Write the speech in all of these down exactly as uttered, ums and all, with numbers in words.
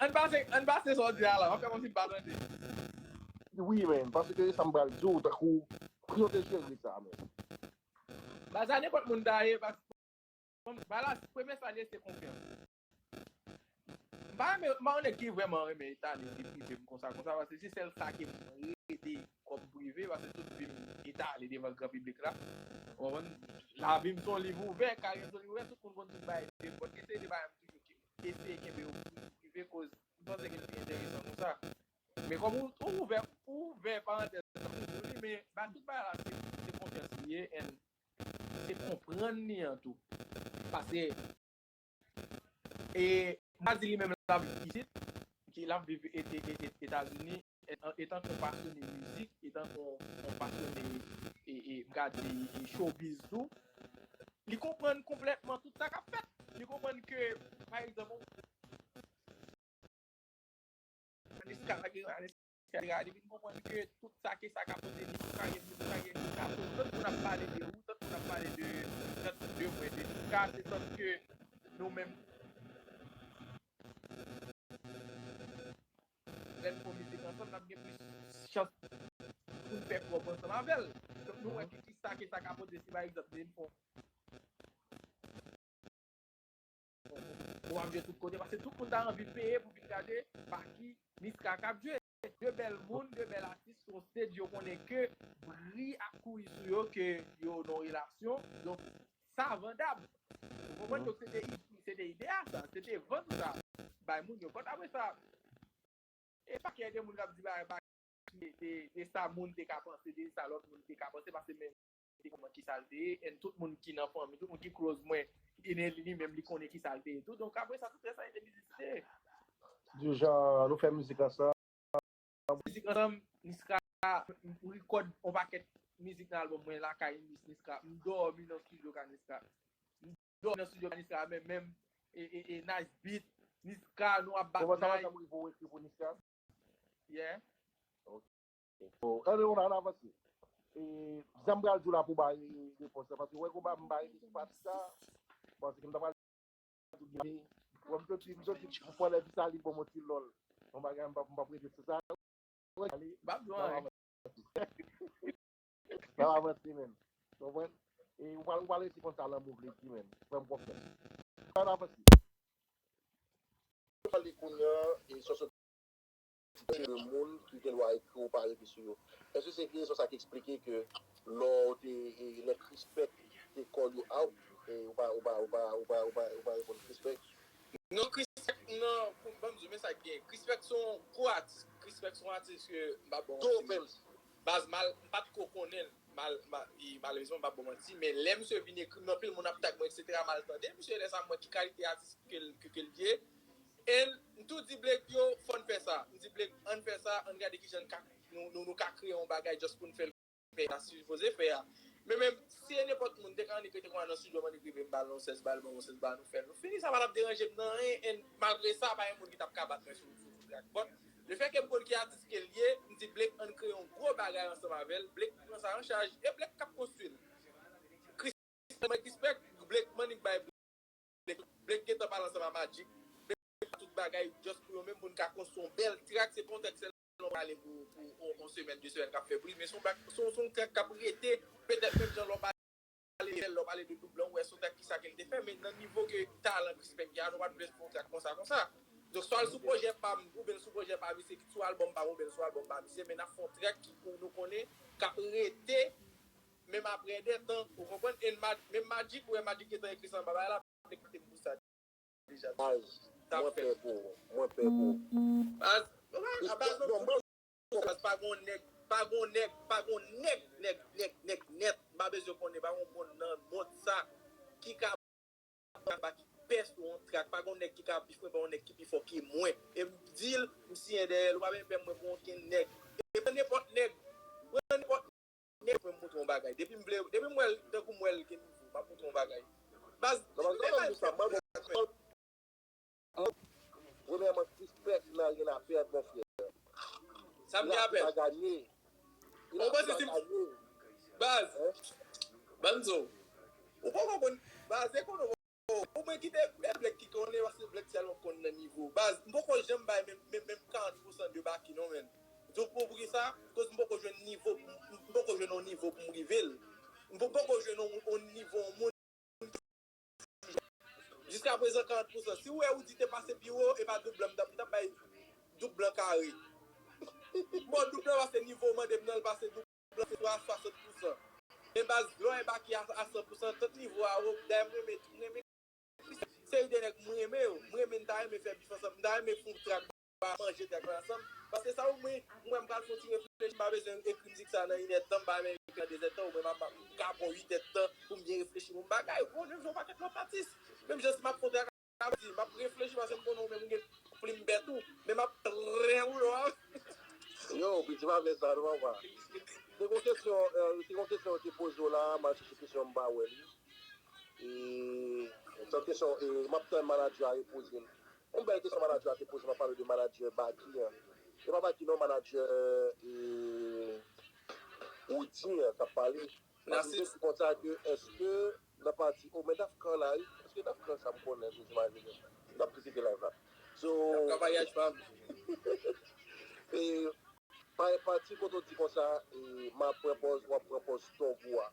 Ann pase, ann pase sa w di a la. W ap fè kòmsi m pa tande. Wi, men, paske sa m pral di w, tankou, ki jan w te jere sa, men? Baz, sa nenpòt moun ta ye, baz, Bon, ba la, premye sa li ye, se konfyans. M pa renmen, m pa yon nèg ki vrèman renmen etale de prive m konsa, konsa, paske se sèl sa ke m rete kòm prive, paske tout vi m etale devan gran piblik la. Ou konprann? Lavi m se yon liv ouvè, karyè m se yon liv ouvè, tout moun konn tout bagay de m. Bon, eseye de bagay m toujou ki eseye kenbe yo prive, koz m panse ke l pi enteresan konsa. Men kòm ou, ou ouvè, ou ouvè parantèz la pou ou li, men ba tout bagay la se, se konfyans li ye, and se konprann li an tou. Paske, e, Nazi li menm l ap viv isit, ki l ap viv e- e- e- e- Etazini, etan, etan ke yon pasyone mizik, etan ke yon, yon pasyone, e, e, m ka di, e, showbiz tou, li konprann konplètman tout sa k ap fèt. Li konprann ke, pa egzanp, Aniska, Aniska, li vin konprann ke tout sa ke sa ka pote li, tout sa ke, tout sa ke, tout sa ke, tout moun ap pale de ou, tout moun ap pale de, de, de mwen, de Aniska, se sòt ke nou menm, lè n fè mizik ansanm, n ap gen plis chans pou n fè kòb ansanm avè l. Donk, nou wè ki, ki sa ke sa ka pote, si pa egzanp, de n fè Ou ap jwe tout kote, paske tout moun ta anvi peye pou vin gade pa ki Niska k ap jwe. De bèl moun, de bèl atis sou yon stage, yo konnen ke bri ap kouri sou yo, ke yo nan relasyon. Donk, sa vandab. Ou konprann? Donk, se te, se te ide a sa, se te vann sa bay moun yo. Kòt apre sa, e pakèt de moun k ap di bagay, bagay de, de, de sa moun te ka panse, de sa lòt moun te ka panse, paske men te konprann ki sa l te ye, and tout moun ki nan fanmi, tout moun ki close mwen, li, li menm li konnen ki sa l te ye tou. Donk apre sa, tout sa e te mizik li te ye. Du genre, nou fè mizik ansanm. Mizik ansanm, Niska, m rekòd yon pakèt mizik nan albòm mwen lakay Miss Niska. M dòmi nan studio ka Niska. M dòmi nan studio ka Niska, men menm e, e, e Nice Beat, Niska, nou ap bat. Kòman sa, kòman sa m rive w ekri pou Niska? Yeah. Ok. Bon, ann, ann, ann avanse. E, sa m pral di w la pou bay repons la, paske wè konba m bay li pa sa, paske m ta pral di w, wè m soti, m soti pran lè sa li ban m yon ti lòl. Yon bagay m p ap, m p ap rete sou sa. Wè, ale, m p ap avanse. M p ap avanse menm. Ou konprann? E ou pral, ou pral rete konsa lanmou vle di menm. Fè m konfyans. Ann avanse. Pale kounye a, e sòsòt de moun ki gen dwa ekri ou pa ekri sou yo. Èske se rezon sa ki eksplike ke lè w te, e, lè Krispèk te call you out, e, ou pa, ou pa, ou pa, ou pa, ou pa, ou pa reponn Krispèk? Non, Krispèk, non, pou ban m di w, men sa k gen. Krispèk se yon gwo atis. Krispèk se yon atis ke m pa bon. Baz mal, m pa t ko konnen l. Mal, mal, e malerezman, m pa bon manti, men lè misye vin ekri m, anpil moun ap tag mwen, etsetera, m al tande misye, lè sa m wè ki kalite atis ke l, ke, ke l ye. E m tou di Blake, yo, fò n fè sa. M di Blake, ann fè sa, ann gade kijan n ka, nou, nou, nou ka kreye yon bagay just pou n fè l fè sa sipoze fè a. Men menm si e nenpòt moun te ka annik rete konsa nan estidyo, m annik rive m ba l yon sèz bal, ban m yon sèz bal, nou fè l, nou fini, sa pa t ap deranje m nan anyen, e malgre sa, pa gen moun ki t ap ka bat mwen sou, sou, sou trak. But, lefètke m konn ki atis ke l ye, m di Blake ann kreye yon gwo bagay ansanm avè l, Blake pran sa an chaj, e Blake k ap konstwi l. Chris, mwen Krispèk, Blake, m annik bay Blake, Blake gentan pale ansanm a Magic, Blake fè tout bagay just pou yo menm, pou n ka konstwi yon bèl trak, se pa yon trak sèlman w prale pou, pou yon, yon semèn, de semèn k ap fè bri, men se yon bag, se yon, se yon trak k ap rete, petèt menm jan lè w pale de Bèl, lè w pale de Doub Lan, ou wè se yon trak ki sa ke l te fè, men nan nivo ke talan Krispèk gen a, nou pa t bezwen fè yon trak konsa, konsa. Donk, swa l sou pwojè pa m, oubyen l sou pwojè pa misye, kit sou albòm pa m, oubyen l sou albòm pa misye, men n ap fè yon trak ki, pou nou konnen, k ap rete, menm aprè dè tan, ou konprann? E ma-, menm Magic, ou wè Magic gentan ekri sa nan bagay la, nèg mete m pou sa deja. Baz, mwen pè pou ou, mwen pè pou ou. Baz, baz, baz, pa gon nèg, pa gon nèg, pa gon nèg, nèg, nèg, nèg nèt, m pa bezwen konnen, pa gon moun nan mond sa ki ka ba ki pès ou yon trak, pa gon nèg ki ka pi fre, pa yon nèg ki pi fò ke mwen. E m di l, m siyen dèyè l, ou pa bezwen pè mwen pou okenn nèg. E pran nenpòt nèg, pran nenpòt nèg, mwen m montre yon bagay. Depi m vle, depi m wè l, tankou m wè l gen nivo, m ap montre yon bagay. Baz, non, baz, non, non, sa, mwen, Premyèman, Krispèk la gen lapè, mon frè. Sa m gen apè. Li pa ganye. Ou panse si m, baz, ban m di w, ou poko konn, baz, e konnen w Ou mwen kite Black ki konnen, paske Black sèlman konn nan nivo. Baz, m poko janm bay menm, menm, menm karant pousan de Baky non, menn. Pou, pou, poukisa? Koz m poko jwenn nivo, m, m poko jwenn yon nivo pou m rive l. M po-, poko jwenn yon, yon nivo yon moun. Jiska prezan karant pousan. Si w wè Roody te pase pi wo, e pa Doub Blan m t ap, m t ap bay Doub Blan kare. Bon, Doub Blan pase nivo w mande m nan, l pase Doub Blan se swa swasant pousan. Men baz, lè w wè Baky a, a san pousan, tout nivo a wo, dayè m renmen, m renmen seri de nèg m renmen yo. M renmen, m ta renmen fè bif ansanm. M ta renmen fè yon trak, manje trak la ansanm. Paske sa ou mwen, mwen m pral fè yon ti reflechi, m pa bezwen ekri mizik sa nan inèdtan, m pa bezwen ekri nan dezèdtan, ou mwen m ap, m ka pran uit èdtan pou m byen reflechi pou m bagay. Ou konnen m se yon pakèt lòt atis. Menm jan si m ap fè yon trak, m ap reflechi paske m konnen ou menm ou gen plim bèt ou, men m ap trennen ou yo. Yo, piti pa fè sa non papa. Se yon kesyon, eh, se yon kesyon yo te poze w la, m al chèche kesyon an m pa wè li. E se yon kesyon, e m ap tann manadjè a repoze l. Yon bèl kesyon manadjè a te poze, m ap pale de manadjè Baky an. E pa Baky non, manadjè, e, Roody an k ap pale. Paske m te di konsa ke èske nan pati, oh, men Dafkan la wi, èske Dafkan sa m konnen, m imajine. M ap kritike live la. So, e, pa, pati kote w di konsa, e, m ap pran pòz, w ap pran pòz tòg ou a.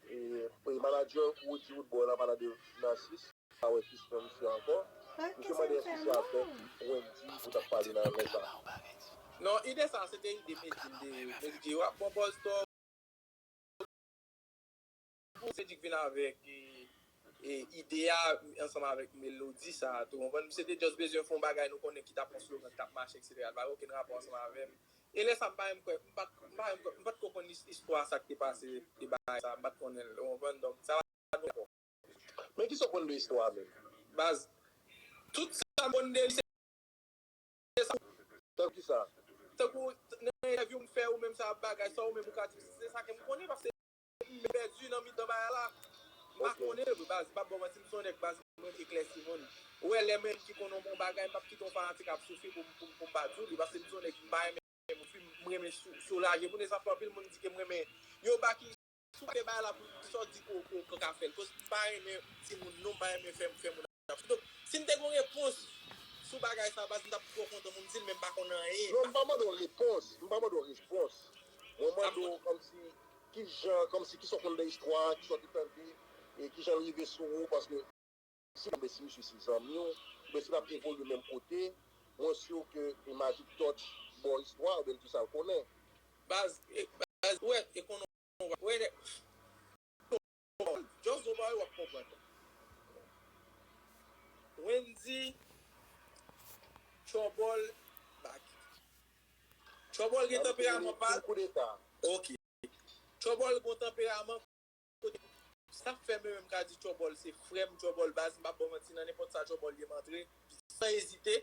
E, e manadjè Roody Roodboy la, manadjè Narcisse, pa wè kesyon misye ankò. Misye mande èske se avèk Wendy ou t ap pale nan lè sa. Non, ide sa, se te ide Medjy, m te, Medjy di, w ap pran pòz tòg. Se di k vin avèk, e, e, ide a ansanm avèk melodi sa a tou, konprann? Misye te just bezwen fè yon bagay nou konnen ki t ap yon slogan ki t ap mache, etsetera. Li pa gen okenn rapò ansanm avè m. E lè sa a, m pa menm kwè, m pa t, m pa menm kwè, m pa t ko konn is-, istwa sa k te pase, e bagay sa a, m pa t konnen l, ou konprann? Donk, sa pa t bon. Men kisa w konn de istwa a menm? Baz, tout sa m konn de li, se Tankou kisa? Tankou nan entèvyou m fè ou menm sa bagay sa ou menm ou ka di se sa ke m konnen paske m pèdi nan mitan bagay la. M pa konnen vre baz, m p ap ba w manti, m se yon nèg baz, mwen eklèsi moun. Ou wè lè menm ki konn yon bon bagay, m p ap kite yon fanatik ap soufri pou m, pou m, pou m pa di w li, paske m se yon nèg m pa renmen soufri, m renmen sou-, soulaje moun, e sa fè anpil moun di ke m renmen yo Baky. Si w pa fè bagay la pou, pou sa w di ke w, ke w, ke w ka fè l. Koz m pa renmen timoun non, m pa renmen fè, fè moun ap soufri. Donk, si m te gen yon repons sou bagay sa, baz, m t ap twò kontan pou m di l, men m pa konn anyen. Non, m pa mande w repons. M pa mande w repons. Mwen mande w kòmsi, kijan, kòmsi, kisa w konn de istwa a, kisa w te tande, e kijan l rive sou ou, paske si, oubyen si misye se zanmi w, oubyen si l ap evolye menm kote, mwen si ke Magic Touch ba w istwa, oubyen l di w sa l konnen. Baz, e, baz, wè, e konnen w ap wè, just w ap pale, w ap konprann. Wendy, Trouble, Baky. Trouble gen tanperaman pa l. Ok. Trouble gen tanperaman kote sa k fè mwen menm ka di Trouble se frè m, Trouble baz, m p ap ba w manti nan nenpòt sa Trouble ye m antre san ezite.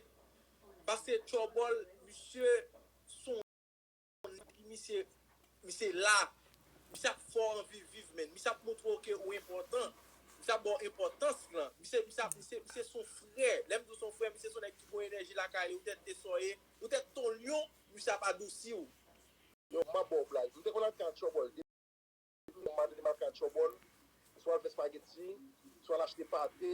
Paske Trouble, misye se yon nèg ki misye, misye la, misye ap fè w anvi viv, menn. Misye ap montre w ke ou enpòtan. Misye ap ba w enpòtans lan. Misye, misye ap, misye, misye se yon frè. Lè m di w se yon frè, misye se yon nèg ki gen yon enèji lakay li, ou tèt de sa w ye, ou tèt ton lyon, misye ap adousi w. Yo, m ap ba w blag. M te konn al ka Trouble. Depi yon maten, m al ka Trouble. Swa l fè spaghetti, swa l achte pate,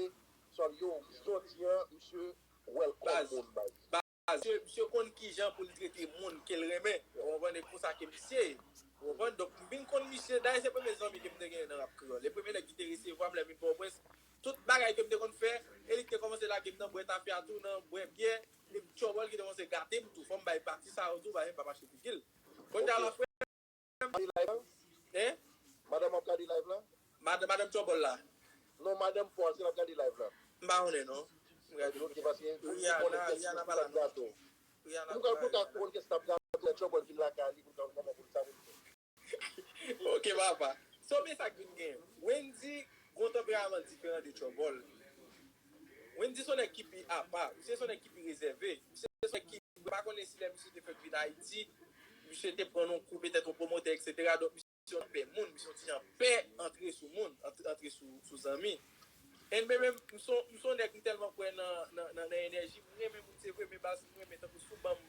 swa l, yo, jodi a, misye welcome moun, baz. Baz, misye, misye konn kijan pou l trete moun ke l renmen. Ou konprann? E konsa ke misye ye. Ou konprann? Donk, m vin konn misye. Dayè, se premye zanmi ke m te genyen nan rap kreyòl. E premye nèg ki te resevwa m lè m vin Pòtoprens. Tout bagay ke m te konn fè, e li ki te kòmanse lage m nan bwè tafya tou, nan bwè byè. E Trouble ki te kòmanse gate m tou. Fò m bay pati sa yo tou, bagay m p ap achte figi l. Kounye a la, frè m. Gade live la? Hein? Madanm w ap gade live la? Mad-, madanm Trouble la? Non, madanm pa w, si l ap gade live la. M pa konnen, non. M gade. Ok, paske ou konnen kiyès ki ap gato. Pou m ka, pou m ka konn kiyès k ap gato, lè Trouble vin lakay li, pou m ka konn kòman pou l sa pou l fè. Ok, papa. So, men sa k vin gen. Wendy gen yon tanperaman diferan de Trouble. Wendy se yon nèg ki pi apa. Misye se yon nèg ki pi rezève. Misye se yon nèg ki, mwen pa konnen si lè misye te fèk vin Ayiti, misye te pran yon kou, petèt yon pwomotè, etsetera. Donk, misye se yon pè moun, misye se yon ti jan pè antre sou moun, antre, antre sou, sou zanmi. And men menm, m se yon, m se yon nèg m tèlman kwè nan, nan, nan, nan enèji, m renmen moun se vre, men baz m renmen tankou si w ban m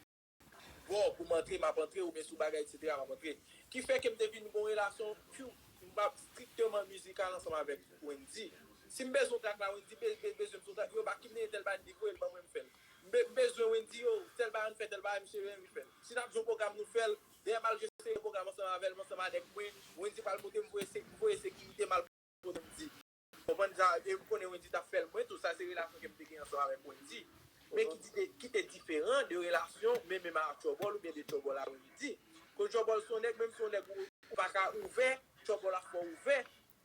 bò pou m antre, m ap antre, oubyen sou bagay, etsetera, m ap antre. Ki fè ke m te vin gen yon relasyon pure, m ap strikteman mizikal ansanm avèk Wendy. Si m bezwen yon trak la, Wendy be- be- bezwen m sou trak, yo pa kidneye tèl bagay, li voye l ban mwen, m fè l. M be- m bezwen Wendy, yo, tèl bagay, ann fè tèl bagay, misye vin fè l. Si n ap jwe yon pwogram, nou fè l. Dayè, m al jwe seri pwogram ansanm avè l, ansanm avèk mwen. Wendy pral monte, m voye se- m voye sekirite, m al kote m di. Konprann sa, e m konnen Wendy t ap fè l mwen tou, sa se relasyon ke m te gen ansanm avèk Wendy. Men ki te, ki te diferan de relasyon, men menm a Tchòbòl oubyen de Tchòbòl a Wendy. Koz Tchòbòl se yon nèg, menm si yon nèg ou, ou pa ka ouvè, Tchòbòl ap fè w ouvè.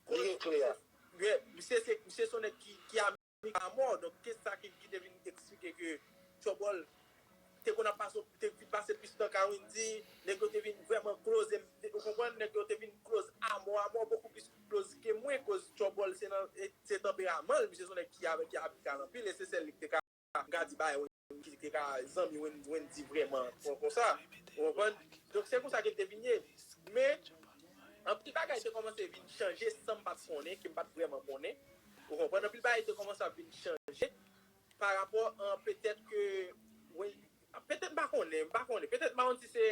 Koz Li gen kle a. Ye, misye se, misye se yon nèg ki, ki amik a mò, donk ke sa ki, ki te vin eksplike ke Tchòbòl te konn ap pase, te vin pase plis tan ka Wendy, nèg yo te vin vrèman close, ou konprann, nèg yo te vin close a mò, a mò, bokou plis close ke mwen, koz Tchòbòl se nan, e, se tanperaman l, misye se yon nèg ki avèk, ki amikal anpil, e se sèl li ki te ka, m ka di bagay, ki te ka zanmi Wen- Wendy vrèman, kon- konsa, ou konprann? Donk se konsa ke l te vin ye. Men, anpil bagay te kòmanse vin chanje san m pa t konnen, ke m pa t vrèman konnen, ou konprann? Anpil bagay te kòmanse ap vin chanje, pa rapò an petèt ke, wi, petèt m pa konnen, m pa konnen. Petèt m pa konn si se,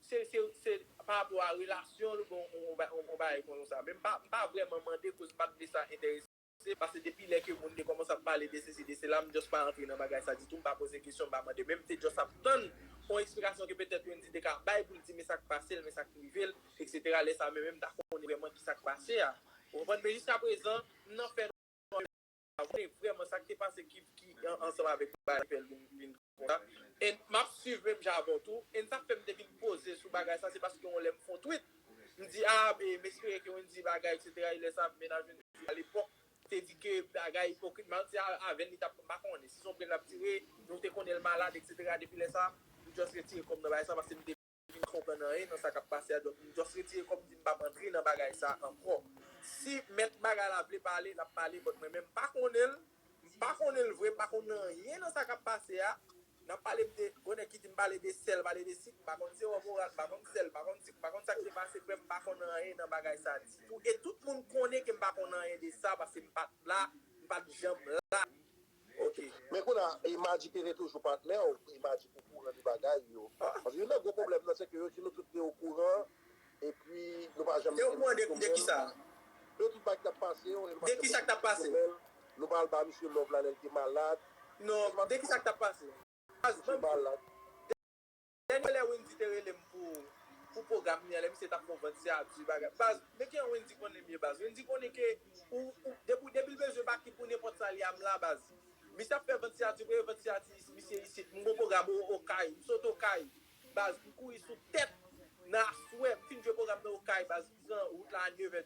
se, se, se pa rapò a relasyon l oubyen yon, yon, yon, yon bagay konsa. Men m pa, m pa vrèman mande koz m pa t vle sa enterese, paske depi lè ke moun te kòmanse ap pale de sesi, de sela, m just pa antre nan bagay sa ditou, m pa poze kesyon, m pa mande, men m te just ap tann yon eksplikasyon ke petèt Wendy te ka bay pou l di men sa k pase l, men sa k rive l, etsetera. Lè sa menm, menm m ta konnen vrèman ki sa k pase a. Ou konprann? Men jiskaprezan, m nan fè Sa vre, vrèman, sa k te pase ki, ki an- ansanm avèk bagay fè l vin, vin konsa. E m ap swiv menm jan avè w tou. E sa k fè m te vin poze sou bagay sa, se paske yon lè m fè yon tweet. M di, a, e, m espere ke Wendy bagay, etsetera. E lè sa, mennaj Wendy alepòk te di ke bagay ipokrit, m al di a- avè l, li t ap, m pa konnen. Si se yon plen l ap tire, nou te konnen l malad, etsetera. Depi lè sa, m just retire kò m nan bagay sa, paske m te vin konprann anyen nan sa k ap pase a, donk m just retire kò m, di m p ap antre nan bagay sa ankò. Si mèt bagay la vle pale, l ap pale, but mwen menm m pa konnen l, m pa konnen l vre, m pa konn anyen nan sa k ap pase a. N ap pale m de, gwo nèg ki di m pale de sèl, pale de sik, m pa konn sewòm oral, m pa konn sèl, m pa konn sik, m pa konn sa k te pase, frè m, m pa konn anyen nan bagay sa ditou. E tout moun konnen ke m pa konn anyen de sa, paske m pa t la, m pa t janm la. Ok. Men kounye a, e Madji te rete toujou patnè w, e Madji okouran de bagay yo. Paske youn nan gwo pwoblèm nan, se ke yo di nou tout te okouran, epi nou pa janm mete nou sou menm. Te okouran de, de ki sa? De tout bagay ki t ap pase yo, e nou pa janm mete nou sou menm. De ki sa k t ap pase? Nou pa al ba misye love la lè l te malad. Non, de ki sa k t ap pase? Misye malad. Dènye lè Wendy te rele m pou, pou pwogram li an, lè misye t ap fè yon vant siyati bagay. Baz, men kijan Wendy konnen m ye, baz? Wendy konnen ke ou, ou, depi, depi l bezwen baki pou nenpòt sa li a, m la, baz. Misye ap fè vant siyati, premye vant siyati, misye isit, m gon pwogram o- Okay, m sot Okay, baz, m kouri sou tèt nan aswè, m fin jwe pwogram nan Okay, baz, m pran wout la a nevè,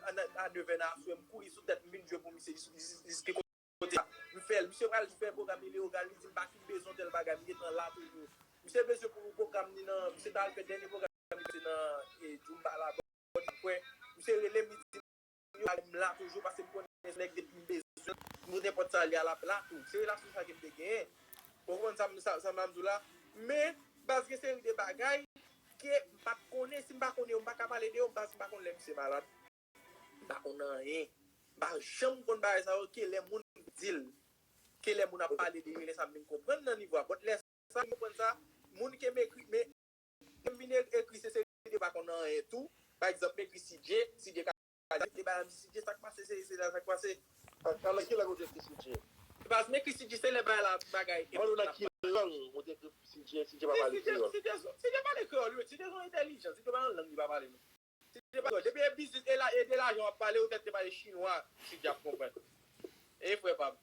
a, a nevè nan aswè, m kouri sou tèt, m vin jwe pou misye jis- jis- jiske kote a. M fè l. Misye pral fè pwogram li leyogal, li di m pa fin bezwen tèl bagay, m gentan la toujou. Misye bezwen pou pwogram li nan, misye t al fè dènye pwogram li se nan, e, Zumba la, bò Dapwè. Misye rele m, li di m, yo, m la toujou, paske m konnen se nèg depi m bezwen, m nenpòt sa li a l ap la tou. Se relasyon sa ke m te genyen. Ou konprann sa, m- sa, sa m ap di w la? Men, baz, gen seri de bagay ke m pa t konnen, si m pa konnen yo, m pa ka pale de yo, baz, m pa konn lè misye malad. M pa konn anyen. M pa janm konn bagay sa yo, ke lè moun di l, ke lè moun ap pale de yo, lè sa m vin konprann nan nivo a. But lè sa m konprann sa, moun ke m ekri, men, men m vin e- ekri se seri de pa konn anyen tou. Pa egzanp, m ekri C J, C J ka di, e bagay la, m di, C J, sa k pase, se, se la, sa k pase. An, an, nan ki lang ou te ekri C J? Baz, m ekri C J, se lè bagay la, bagay. Mwen, nan ki lang ou te ekri C J? C J pa pale kreyòl. C J, C J pale kreyòl, wi. C J se yon entèlijan. C J pa yon lang li pa pale, non. Si te pa, depi e biznis e la, e de lajan w ap pale, ou tèt te pale chinwa, si djab konprann. E frè pa m.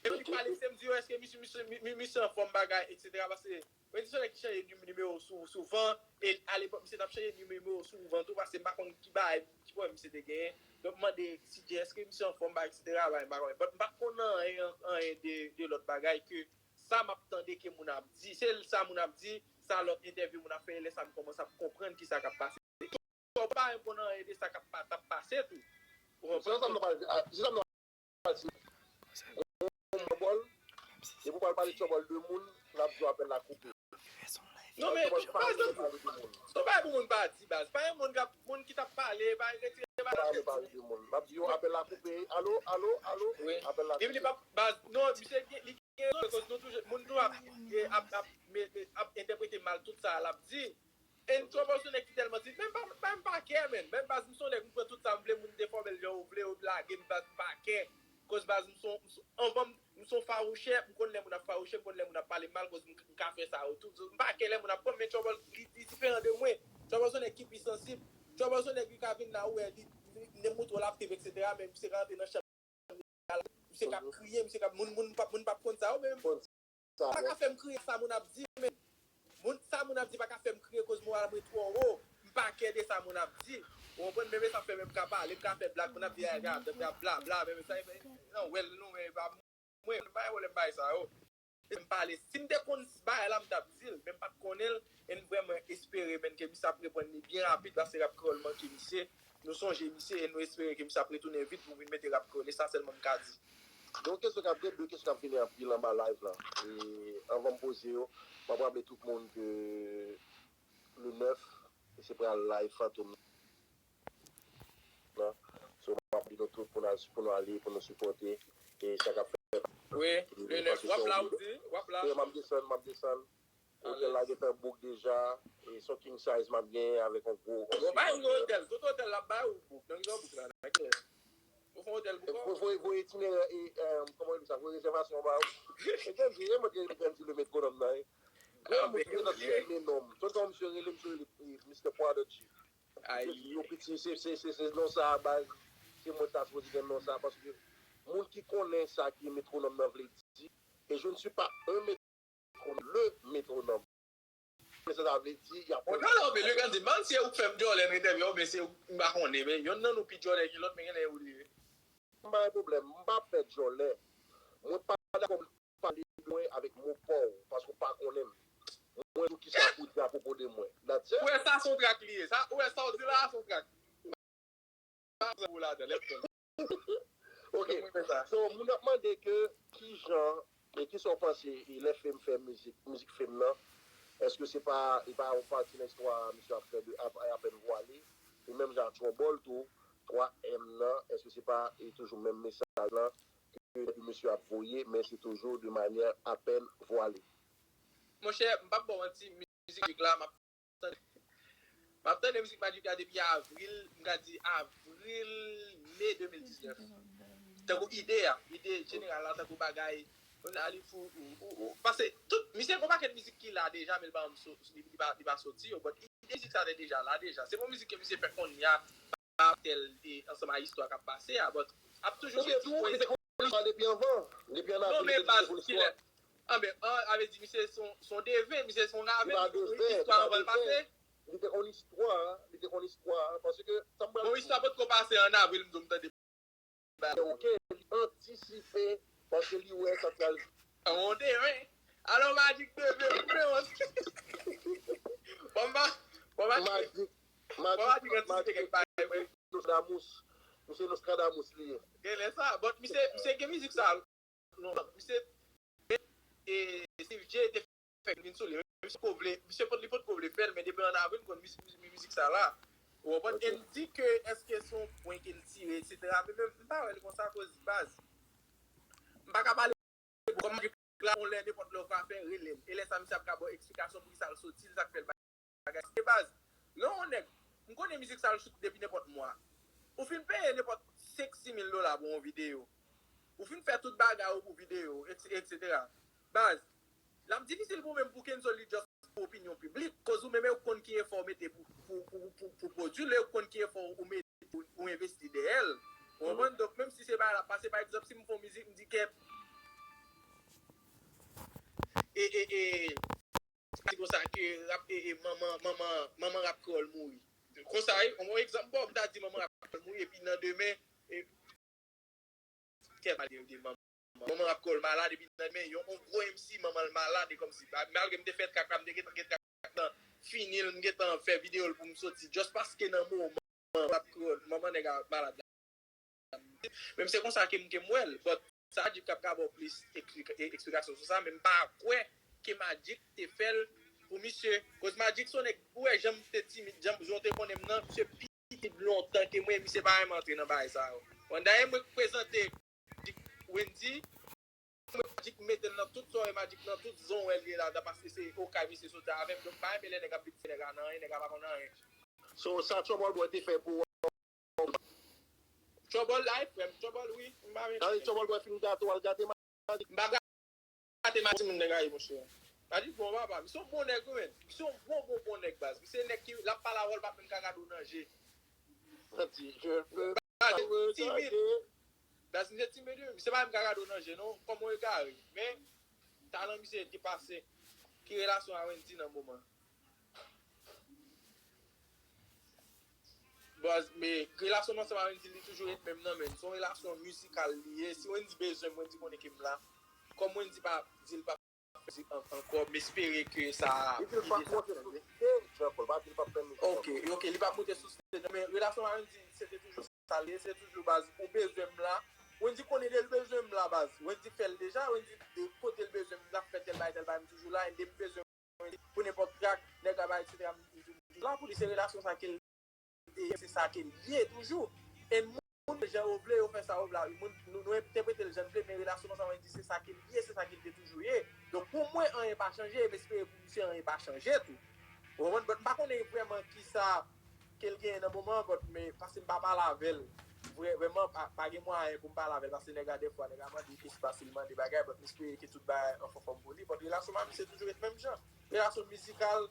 Epi li pale, se m di yo, èske misye, misye, mi- mi- misye anfòm bagay, etsetera. Paske, mwen di se nèg ki chanje ni- nimewo sou- souvan, e alepòk, misye t ap chanje nimewo souvan tou, paske m pa konn ki bagay, ki pwoblèm misye te genyen. Donk, m mande C J, èske misye anfòm, bagay, etsetera, bagay, m pa konnen. But m pa t konn anyen, anyen de, de lòt bagay ke sa m ap tande ke moun ap di. Se sa moun ap di, sa lòt entèvyou moun ap fè, lè sa m kòmanse ap konprann kisa k ap pase. Ou pa renmen konn anyen de sa k ap pa- t ap pase tou. Ou konprann? Se sa m nan pale, a, se sa m nan pale. Yon bòl, depi w pral pale tchòbòl de moun, l ap di w apèl la koupe. Non, men, pa egzanp, se yon bagay pou moun pa di, baz. Pa gen moun k ap, moun ki t ap pale, pa retire bagay la tèt. Pale, pale de moun. M ap di yo, apèl la koupe. Alo, alo, alo, apèl la koupe. Li, li pa, baz, non, misye gen, li gen rezon, akoz nou toujou, moun toujou ap, ap, ap, ap entèprete mal tout sa l ap di. E m twò pòsyonnen ki tèlman di, men m pa, men m pa kè, men. Men baz, m se yon nèg, m pran tout sa m vle, moun defòme l jan yo vle, yo lage m, baz, m pa kè. Koz baz, m son, m son, anvan m, m son fawouchè, m konn lè moun ap fawouche, m konn lè moun ap pale m mal, koz m, m ka fè sa yo tou. M pa kè lè moun ap pran m, men Trouble li, li diferan de mwen. Trouble son nèg ki pi sansib. Trouble son nèg li ka vin la, ou wè, li, li, li montre w l ap viv, et cetera, men misye ka rantre nan chanm, misye k ap kriye, misye k ap, moun, moun, p ap, moun p ap konn sa yo, men pa ka fè m kriye sa moun ap di, men moun, sa moun ap di pa ka fè m kriye koz moral mwen twò wo. M pa kè de sa moun ap di. Ou konprann? Men, men sa fè men m ka pale, m ka fè blag, moun ap di, "Ay, gad, gad, bla, bla," men, men sa, non, wèl, non, men, e pa mwen, m pa gen pwoblèm bagay sa yo. E m pale, si m te konn bagay la, m t ap di l, men m pa t konnen l, e m vrèman espere, men, ke misye ap reponn li byen rapid, paske rap kreyòl manke misye. Nou sonje misye, e nou espere ke misye ap retounen vit pou vin mete rap kreyòl, e sa sèlman m ka di. Gen yon kesyon k ap, gen de kesyon k ap vini anpil anba live la. E anvan m poze yo, m ap raple tout moun ke le nèf, se pral live Fantom nan. So, m ap di nou tout pou n al, pou nou ale, pou nou sipòte. E sa k ap fèt. Wi, le nèf, w ap la, ou di? W ap la? M ap desann, m ap desann. Otèl la gentan book deja. E se yon king size m ap genyen avèk yon gwo. Bon, bay yon otèl. Tout otèl l ap bay ou book. Nan ki bò book la? Nan ki lè? Ou fè otèl pou kò w? Voye, voye itinerè, e, kòman yo di sa? Voye rezèvasyon ba ou. E Grandi, e mwen ki Grandi le metwonòm nan, e. Gran moun ki gentan fèmen non m. Tonton misye rele, misye rele, e, Mister Prodigy. Misye di, yo piti, se, se, se, se non sa a baz. Se mwen ta sipoze gen non sa a, paske moun ki konnen sa ki metwonòm nan vle di, e je ne suis pas un le metwonòm. Men sa ta vle di, y ap. Bon, non, non, men Legrand di, man, se ou k fè m djòlè nan entèvyou, oubyen se ou, m pa konnen, men yonn nan nou pi djòlè ke lòt, men genlè ou li ye. M pa gen pwoblèm, m pa pè djòlè. Mwen pa dakò pou pale de mwen avèk mo pa w, paske w pa konnen m. Mwen di w kisa pou w di apwopo de mwen. That's it. Ou wè sa se yon trak li ye. Sa, ou wè sa w di la a se yon trak. Pa pran pou ladan, lèv tèl. Ok. So, moun ap mande ke kijan, e kisa w panse, e lè Fame fè mizik, mizik Fame nan, èske se pa, e pa yon pati nan istwa misye ap fè de, ap, apèn vwale, e menm jan ak Trouble tou, twa M nan, èske se pa, e toujou menm mesaj lan ke depi misye ap voye, men se toujou de manyè apèn vwale? Monchè, m p ap ba w manti, mizik la, m ap tande. M ap tande mizik Magic la depi avril, m ka di avril, me de mil diznèf. Tankou ide a, ide jeneral la, tankou bagay, ou nan li fou, ou, ou, ou, paske tout, misye gen yon pakèt mizik ki la deja, men li pa, li, li pa, li pa soti yo, but ide mizik sa te deja la deja. Se pa yon mizik ke misye fè kounye a, pa tèl, e, ansanm a istwa k ap pase a, but ap toujou gen ti pwen. Li te konn istwa depi anvan, depi an avril, li te konn istwa. Anben, an, sa vle di misye se yon, se yon deven, misye se yon raven, li te konn istwa anvan l pase. Li te konn istwa, li te konn istwa, paske sa m pral di. Bon, istwa potko pase an avril, m di w m tande. Ok, li antisipe, paske li wè sa pral. Yon deven. Alò, Magic deven, mwen wont. Bon, m pa, bon, Magic, Magic antisipe kèk bagay, mwen. Nostradamus. Misye Nostradamus li ye. Genlè sa, but misye, misye gen mizik sa. Non, misye, e, Steve J te fè vin sou li. Misye potko vle, misye pot, li potko vle fè l, men depi an avril, m konn mizik, mizik, mizik sa la. Ou konprann? E m di ke èske se yon pwen ke l tire, et cetera. Men menm, m pa wè l konsa, koz baz. M pa ka pale pou kòm Magic la, yon lè, nenpòt lè w ka fè, rele l. E lè sa, misye ap ka ba w eksplikasyon poukisa l soti l, sa k fè l bagay. Se baz. Lè yon nèg, m konnen mizik sa l sot depi nenpòt mwa. Ou fin peye nenpòt senk, sis mil dola pou yon videyo. Ou fin fè tout bagay ou pou videyo, et cetera. Baz, l ap difisil pou menm pou Kenzo li just pou opinyon piblik, koz ou menm ou konn ki efò ou mete pou, pou, pou, pou, pou pwodui l, ou konn ki efò ou mete pou, pou envesti dèyè l. Ou konprann? Donk, menm si se bagay la pase, pa egzanp, si m fè yon mizik, m di kèt, e, e, e, di konsa ke rap, e, e, manman, manman, manman rap kreyòl mouri. Konsa, wi, yon egzanp, bon, m ta di manman rap kreyòl mouri, epi nan demen, e, kè pale de, de manman. Manman rap kreyòl malad, epi nan demen, yon, yon gwo M C, manman l malad, e kòmsi, malgre m te fè trak la, m te gentan gen trak lan fini, m gentan fè videyo l pou m soti, just paske nan moman rap kreyòl, manman nèg a malad la. Men se konsa ke m, ke m wè l. But sa Magic k ap ka ba w plis eksplikasyon sou sa, men m pa kwè ke Magic te fè l pou misye. Koz Magic se yon nèg, ou wè jan m te timid, jan m, jan w te konnen m nan, misye pi timid lontan ke mwen, misye pa renmen antre nan bagay sa yo. Bon, dayè mwen k prezante Magic Wendy, mwen Magic mete l nan tout sòrè Magic nan tout zon wè l ye la, paske se okay misye soti avè m, donk m pa renmen lè nèg ap vin fè nèg a nan anyen, nèg a pa konn anyen. So, sa Trouble Boy te fè pou ou an, Tchòbòl la, frè m, tchòbòl, wi. M pa menm. Tande tchòbòl, bwè, fin gate w, al gate Magic. M pa gate Magic, moun nèg a ye, monchè. Magic bon papa, misye yon bon nèg, wi, men. Misye yon bon, bon, bon nèg, baz. Misye nèg ki, l ap pale avè w, l p ap menm ka gade w nan je. Santi, je veux. Baz, timid. Baz, misye timid, wi. Misye pa menm ka gade w nan je, non. Kòman w egare. Men, talan misye depase. Ki relasyon a Wendy nan moman? Baz, men relasyon m ansanm a Wendy, li toujou ret menm nan, men se yon relasyon mizikal li ye. Si Wendy bezwen m, Wendy konnen ke m la. Kòm Wendy pa di l pa fè mizik an- ankò, m espere ke sa Li di l pa monte sou stage ankò, li pa di l pa fè mizik ankò. Ok, ok, li pa monte sou stage, men relasyon m a Wendy, se te toujou sa li ye, se toujou baz, ou bezwen m la. Wendy konnen lè l bezwen m la, baz. Wendy fè l deja, Wendy de kote l bezwen m, l ap fè tèl bagay, tèl bagay, m toujou la, e lè m bezwen pou nenpòt track, nèg la bay, et cetera. M toujou la pou li, se relasyon sa ke l te ye, se sa ke l ye toujou. E moun, jan yo vle, yo fè sa yo vle. Moun, nou, nou entèprete l jan n vle, men relasyon sa, mwen di, se sa ke l ye, se sa ke l te toujou ye. Donk, pou mwen, anyen pa chanje, e m espere pou misye, anyen pa chanje tou. Ou konprann? But m pa konnen vrèman kisa ke l genyen nan moman an, but, men, paske m pa pale avè l. Vrè, vrèman, pa, pa gen mwayen pou m pale avè l, paske nèg la, dèfwa, nèg la mande espas, li mande bagay, but m espere ke tout bagay an fòm pou li. But relasyon m ak misye toujou ret menm jan. Relasyon mizikal,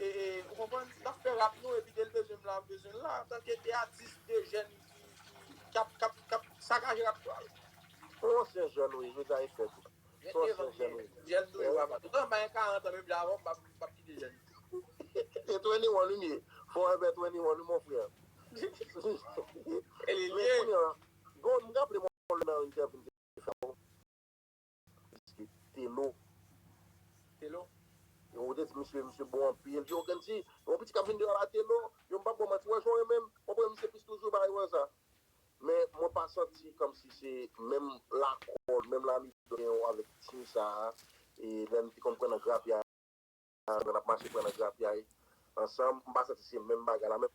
e, e, ou konprann? N ap fè rap nou, epi lè l bezwen m la, m bezwen l la. Antanke de atis, de jèn ki, ki, k ap, k ap, k ap sakaje rap yo. Yon ansyen jèn, wi, je di a efè tou. Jèn devan m, jèn tou, yo pa mal. Toutan, m pa gen karant an, menm jan avè w, m p ap, m p ap kite jèn. E twenty-one, wi, m ye. Forever twenty-one, wi, mon frè. E li Men ye. Kounye a, bon, m raple mwen nan entèvyou m te fè avè w. Telo. Telo? Yo, ou te di misye, misye bon anpil. Yo, gen ti, yon piti k ap vin deyò la, Telo. Yo, m p ap ba w manti, wè, jan w renmen m, w ap wè misye plis toujou, bagay wè sa. Men mwen pa santi kòmsi se menm lakòd, menm lamite gen yo avèk team sa a. E lè n te konn pran nan grapyay, lè n ap mache pran nan grapyay ansanm, m pa santi se menm bagay la. Men